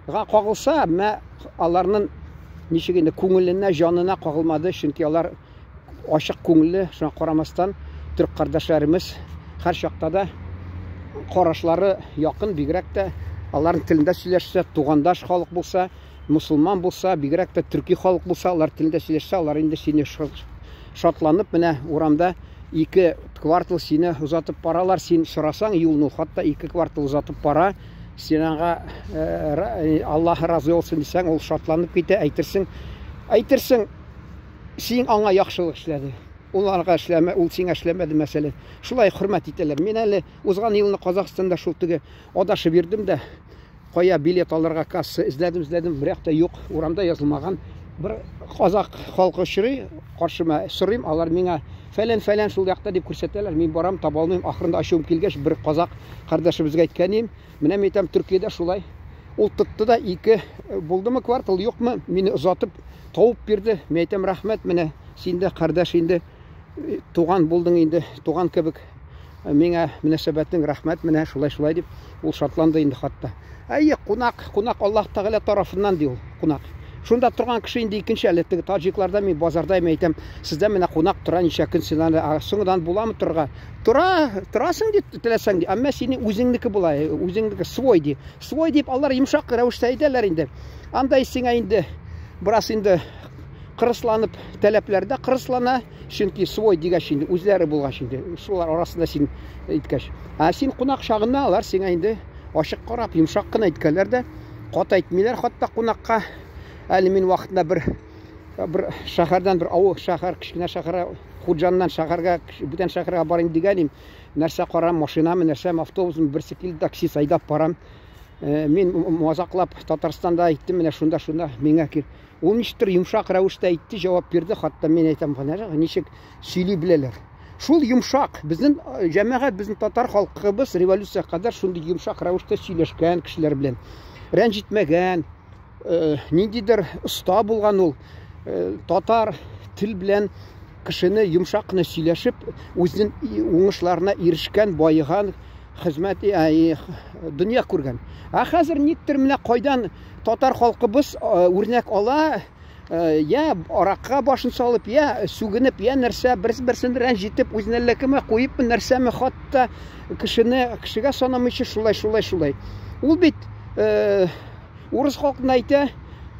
га кагылса, мә аларның ничек инде күңеленә, җанына кагылмады, чөнки алар ачык күңелле, шуңа карамастан төрк кардәшләребез һәр чакта да карашлары якын, бигрәк тә аларның телендә сөйләшсә, тугандаш халык булса, мусулман булса, бигрәк тә төрки халык булса, алар телендә сөйләшсә, алар инде сине шатланып, менә урамда 2 квартал сине озатып баралар, син сорасаң юлны, хатта 2 квартал озатып бара, син аңа Аллаһ разый булсын дисәң, ул шатланып китә, әйтерсең, әйтерсең, син аңа яхшылык эшләде. Ул аңа эшләмә, ул сиңа эшләмәде, мәсәлән. Шулай хөрмәт итәләр. Мин әле узган елны Казахстанда шул теге адашып йөрдем дә, кая билет алырга касса эзләдем, эзләдем, бер якта юк, урамда язылмаган. Бер казак халкы очрый, каршыма сорыйм, алар миңа фәлән-фәлән шул якта дип күрсәтәләр. Мин барам, таба алмыйм. Ахырында ачуым килгәч, бер казак кардәшебезгә әйткән идем, менә мин әйтәм, Төркиядә шулай. Ул тотты да 2 булдымы квартал, юкмы, мине озатып тауып бирде. Мин әйтәм, рәхмәт, менә син дә кардәш инде, туган булдың инде, туган кебек миңа мөнәсәбәтең, рәхмәт, менә шулай-шулай дип, ул шатланды инде хатта. Әйе, кунак, кунак Аллаһ Тәгалә тарафыннан ди ул, кунак. Шунда торган кеше инде икенче әле теге таҗикларда мин базарда мин әйтәм, сездә менә кунак тора ничә көн син аны, соңдан буламы торырга? Тора, торасың ди, теләсәң ди. Әмма синең үзеңнеке була, үзеңнеке свой ди. Свой дип алар йомшак рәвештә әйтәләр инде. Анда сиңа инде бераз инде кырысланып таләпләр дә кырыслана, чөнки свой дигәч инде үзләре булгач инде, шулар арасында син әйткәч. Ә син кунак чагында алар сиңа инде ачык карап, йомшак кына әйткәннәр дә, каты әйтмиләр хатта кунакка. Әле мин вакытында бер шәһәрдән бер авыл, шәһәр, кечкенә шәһәргә, Худжаннан шәһәргә, бүтән шәһәргә барыйм дигән идем. Нәрсә карам, машинамы, нәрсәме, автобусмы, берсе килде, таксист айдап барам. Мин мазаклап Татарстанда әйттем, менә шунда, шунда миңа кил. Ул ничектер йомшак рәвештә әйтте, җавап бирде, хатта мин әйтәм, ничек сөйли беләләр. Шул йомшак, безнең җәмәгать, безнең татар халкыбыз революция кадәр шундый йомшак рәвештә сөйләшкән кешеләр белән, рәнҗетмәгән, ниндидер оста булган ул, татар тел белән кешене йомшак кына сөйләшеп, үзенең уңышларына ирешкән, баеган. хезмәт дөнья күргән. Ә хәзер никтер менә кайдан татар халкыбыз үрнәк ала, я аракка башын салып, я сүгенеп, я нәрсә, берсен рәнҗетеп, үзен әллә кемгә куеп, нәрсәме, хатта кешене кешегә санамыйча шулай, шулай, шулай. Ул бит урыс халкына әйтә,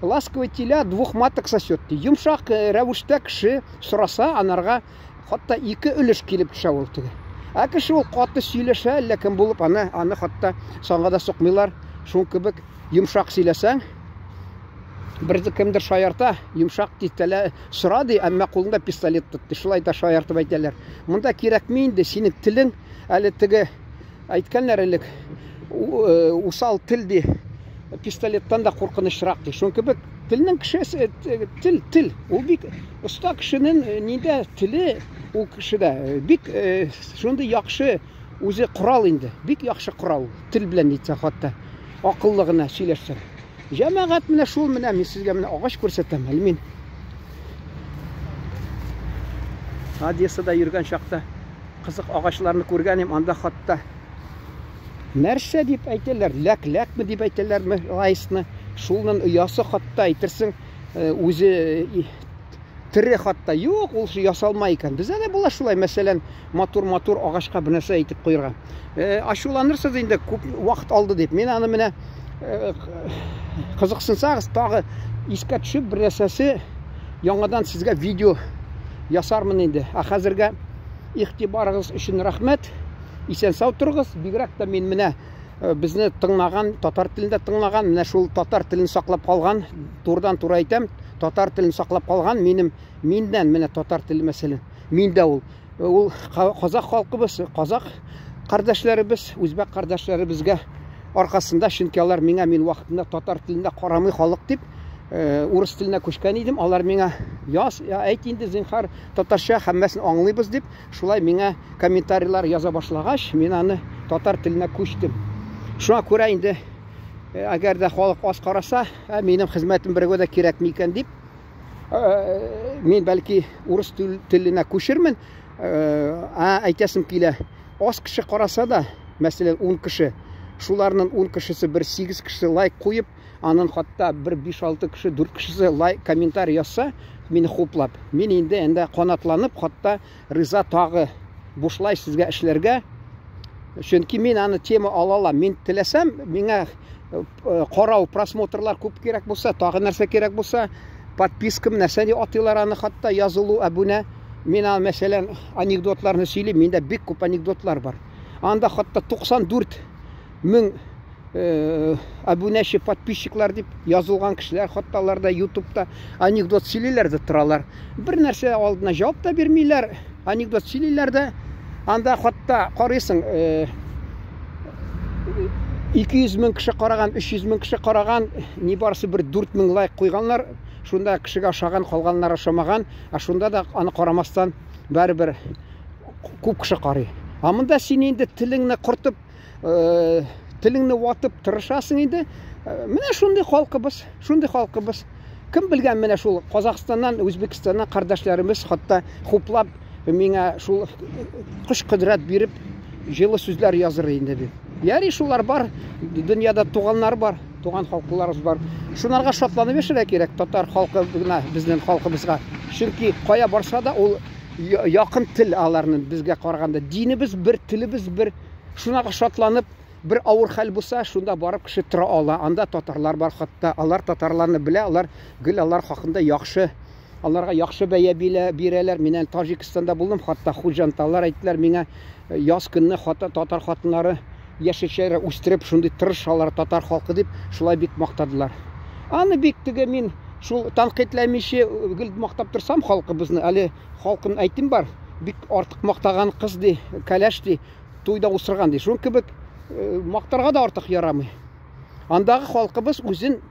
ласковый теля двух маток сосет. Йомшак рәвештә кеше сораса, анарга хатта ике өлеш килеп төшә ул теге. Ә кеше ул каты сөйләшә, әллә кем булып, аны хатта санга да сукмыйлар. Шул кебек йомшак сөйләсәң, берзе кемдер шаярта, йомшак титәлә сора ди, әмма кулында пистолет тотты. Шулай да шаяртып әйтәләр. Монда кирәкми инде, синең телең әле теге әйткәннәр элек, усал тел ди, пистолеттан да куркынычрак ди. Шуның кебек телнең кешесе, тел, тел. Ул бик оста кешенең нидә теле ул кешедә бик шундый яхшы үзе корал инде. Бик яхшы корал. Тел белән әйтсә хатта акыллы гына сөйләшсәң. Җәмәгать менә шул, менә мин сезгә менә агач күрсәтәм әле мин. Одессада йөргән чакта кызык агачларны күргән идем, анда хатта нәрсә дип әйтәләр, ләк-ләкме дип әйтәләрме лайсны, шулның оясы хатта әйтерсең, үзе тере хатта юк, ул ясалма икән. Бездә дә була шулай, мәсәлән, матур-матур агачка бер нәрсә әйтеп куярга. Ачуланырсыз инде, күп вакыт алды дип. Мин аны менә кызыксынсагыз, тагы искә төшеп бер нәрсәсе яңадан сезгә видео ясармын инде. Ә хәзергә игътибарыгыз өчен рәхмәт. Исән сау торыгыз. Бигрәк тә мин менә безне тыңлаган, татар телендә тыңлаган, менә шул татар телен саклап калган, турыдан-туры әйтәм, татар телен саклап калган минем миннән менә татар теле мәсәлән, миндә ул. Ул казах халкыбыз, казах кардәшләребез, үзбәк кардәшләребезгә аркасында, чөнки алар миңа мин вакытында татар телендә карамый халык дип, урыс теленә күчкән идем. Алар миңа яз, әйт инде зинхар татарча һәммәсен аңлыйбыз дип, шулай миңа комментарийлар яза башлагач, мин аны татар теленә күчтем. Шуңа күрә инде, әгәр дә халык аз караса, минем хезмәтем берәүгә дә кирәкми икән дип, мин бәлки урыс теленә күчермен. Әйтәсем килә, аз кеше караса да, мәсәлән, 10 кеше, шуларның 10 кешесе бер 8 кеше лайк куеп, анын хатта бер 5-6 кеше, 4 кешесе лайк, комментарий язса, мине хуплап, мин инде инде канатланып, хатта риза тагы бушлай сезгә эшләргә. Чөнки мин аны тема ала алам. Мин теләсәм, миңа карау, просмотрлар күп кирәк булса, тагы нәрсә кирәк булса, подпискам, нәрсә дип атыйлар аны, хатта язылу, әбүнә. Мин аны, мәсәлән, анекдотларны сөйлим, миндә бик күп анекдотлар бар. Анда хатта 94 мең әбүнәче, подписчиклар дип язылган кешеләр, хатта алар да YouTube'та анекдот сөйлиләр дә торалар. Бер нәрсә алдына җавап та бирмиләр, анекдот сөйлиләр дә. Анда хатта карыйсың, 200 мең кеше караган, 300 мең кеше караган, ни барысы бер 4 мең лайк куйганнар, шунда кешегә ошаган, калганнар ошамаган, ә шунда да аны карамастан барыбер күп кеше карый. Ә монда син инде телеңне кортып, телеңне ватып тырышасың инде. Менә шундый халкыбыз, шундый халкыбыз. Кем белгән менә шул Казахстаннан, Үзбекстаннан кардәшләребез хатта хуплап миңа шул көч кодрәт биреп җылы сүзләр языр инде дип. Яри шулар бар, дөньяда туганнар бар, туган халкыларыбыз бар. Шунарга шатланып яшәргә кирәк татар халкы гына, безнең халкыбызга. Чөнки кая барса да ул якын тел аларның безгә караганда. Динебез бер, телебез бер. Шунарга шатланып, бер авыр хәл булса, шунда барып кеше тора ала. Анда татарлар бар хатта. Алар татарларны белә, алар гел алар хакында яхшы, аларга яхшы бәя бирәләр. Мин әле Таҗикстанда булдым, хатта хуҗанталар әйттеләр миңа, яз көнне хатта татар хатыннары яшелчәләр үстереп, шундый тырыш алар татар халкы дип, шулай бик мактадылар. Аны бик теге мин шул тәнкыйтьләмичә гел мактап торсам халкыбызны, әле халкын әйтим бар, бик артык мактаган кыз ди, кәләш ди, туйда усырган ди. Шуның кебек мактарга да артык ярамый. Андагы халкыбыз үзен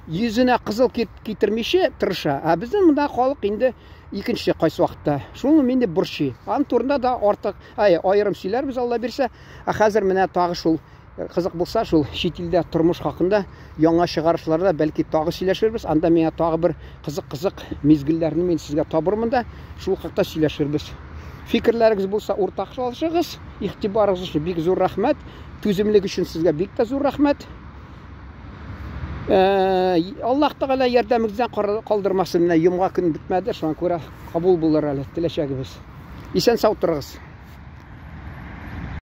йөзенә кызыл китермичә тырыша. Ә безнең монда халык инде икенче кайсы вакытта. Шуны мине борчый. Аның турында да артык, аерым сөйләрбез, Алла бирсә. Ә хәзер менә тагы шул кызык булса, шул чит илдә тормыш хакында яңа чыгарышларда бәлки тагы сөйләшербез. Анда миңа тагы бер кызык-кызык мизгелләрне мин сезгә табырмын да, шул хакта сөйләшербез. Фикерләрегез булса, уртаклашыгыз. Игътибарыгыз өчен бик зур рәхмәт. Түземлек өчен сезгә бик тә зур рәхмәт. Э, Аллаһ Тәгалә ярдәмегездән калдырмасын. Менә йомга көн бетмәде, шуңа күрә кабул булыр әле теләчәгебез. Исән сау торыгыз.